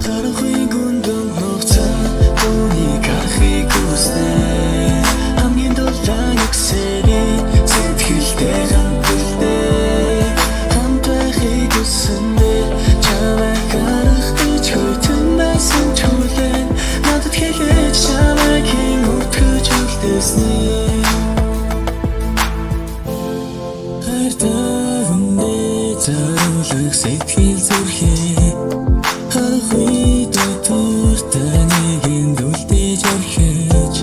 Харанхуй гүндэн нууцсан түүнийг харахыг хүснэ. Хамгийн дулаан үгсээрээ сэтгэлдээ хамт үлдээ. Хамт байхыг хүссэндээ чамайг харах гэж хүйтэн байсан ч хүлээн. Надад хэлээч, чамайг хэн үтгэж үлдээснийг. Хайртай хүндээ зориулах сэтгэл зүрхээ харанхуй дотор таныг энд үлдээж орхиж,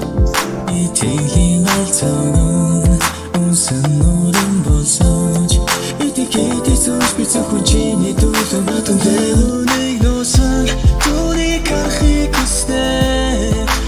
итгэлийн галзуу үнсэн нуран болсон ч итгэхэд зүрх би зөвхөн чиний дүүлэн батан нэг нуусан түүнийг харахыг хүснэ.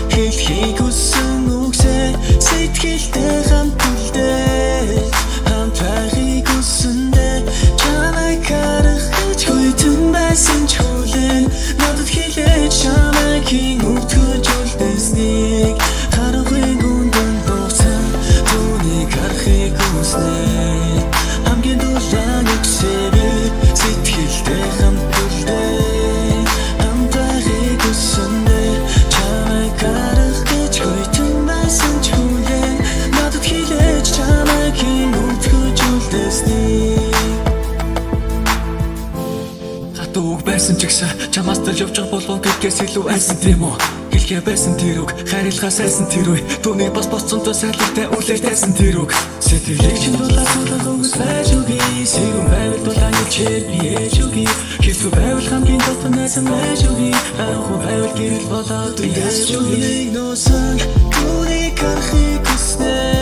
Хэлхийг хүссэн үгсээ сэтгэлдээ хамт үлдээ. Хамт байхыг хүссэндээ чамайг харах гэж хүйтэн байсан ч хүлээн. Надад хэлээч, чамайг хэн үтгэж үлдээснийг. Харанхуй гүндэн нууцсан түүнийг харахыг хүснэ. Хамгийн дулаан үгсээрээ сэтгэлдээ хамт үлдээ. Хамт байхыг хүссэндээ чамайг харах гэж хүйтэн байсан ч хүлээн. Надад хэлээч, чамайг хэн үтгэж үлдээснийг. Хатуу үг байсан ч гэсэн чамаас тал явж байгаа болов гэдгээс илүү айсан, тийм үү? Хэлхээ байсан тэр үг, харилцаа сайсан тэр үе. Түүнийг бас боцсонтой сайлагтай үлээж тайсан тэр үг. Сэтгэлийг чинь дулаа суулгах үгс байж үгүй. Сэрүүн байвал дулаан илчээр би ээж үгүй. Хэцүү байвал хамгийн дотор найсан байж үгүй. Харанхуй байвал гэрэл болоод үеэж үгүй. Түүнийг нуусан түүнийг харахыг хүснэ.